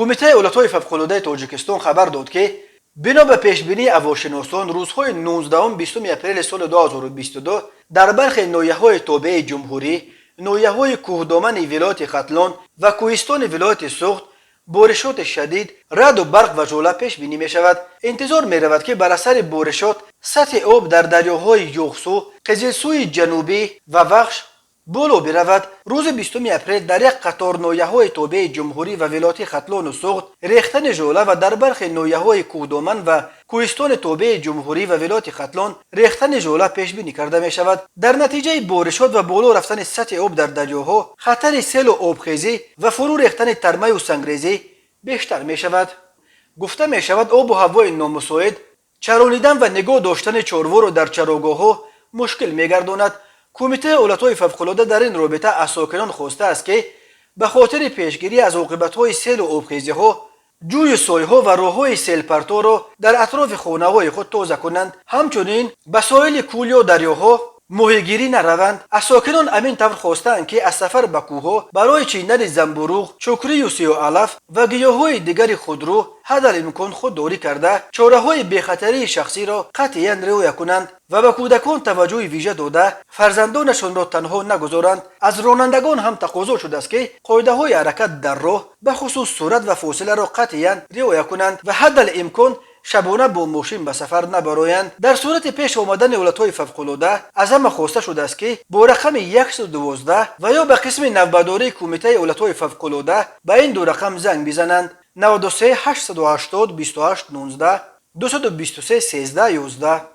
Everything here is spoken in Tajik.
Кумитаи ҳолатҳои фавқулодаи Тоҷикистон хабар дод, ки бино ба пешбинии ҳавошиносон, рӯзҳои 19-20 апрели соли 2022 дар бархе ноҳияҳои тобеи ҷумҳурӣ, ноҳияҳои кӯҳдомани вилояти Хатлон ва кӯҳистони вилояти Суғд боришоти шадид, раъду барқ ва жола пешбинӣ мешавад. Интизор меравад, ки бар асари боришот сатҳи об дар дарёҳои Ёхсу, Қизилсӯи Ҷанубӣ ва Вахш боло биравад. Рӯзи 20 апрел дар як қатор ноҳияҳои тобеи ҷумҳурӣ ва вилояти Хатлону Суғд рехтани жола ва дар бархе ноҳияҳои кӯҳдоман ва кӯҳистони тобеи ҷумҳурӣ ва вилояти Хатлон рехтани жола пешбинӣ карда мешавад. Дар натиҷаи боришот ва боло рафтани сатҳи об дар дарёҳо хатари селу обхезӣ ва фурӯ рехтани тармаю сангрезӣ бештар мешавад. Гуфта мешавад, обу ҳавои номусоид чаронидан ва нигоҳ доштани чорворо дар чарогоҳҳо мушкил мегардонад. Кумитаи ҳолатҳои фавқулода дар ин робита аз сокинон хостааст, ки ба хотири пешгирӣ аз оқибатҳои селу обхезиҳо ҷӯю сойҳо ва роҳҳои селпарторо дар атрофи хонаҳои худ тоза кунанд, ҳамчунин ба соҳили кӯл ё дарёҳо моҳигирӣ нараванд. Аз сокинон ҳамин тавр хостаанд, ки аз сафар ба кӯҳҳо барои чидани замбуруғ, чукрию сиёҳалаф ва гиёҳҳои дигари худрӯ ҳадал имкон худдорӣ карда, чораҳои бехатарии шахсиро қатъиян риоя кунанд ва ба кӯдакон таваҷҷӯҳи вижа дода, фарзандонашонро танҳо нагузоранд. Аз ронандагон ҳам тақозо шудааст, ки қоидаҳои ҳаракат дар роҳ, бахусус суръат ва фосиларо қатъиян риоя кунанд ва ҳадал имкон шабона бо мошин ба сафар набароянд. Дар сурати пеш омадани ҳолатҳои фавқулода аз ҳама хоста шудааст, ки бо рақами 112 ва ё ба қисми навбатдории Кумитаи ҳолатҳои фавқулода ба ин ду рақам занг бизананд: 93 880 28 19, 223 13 11.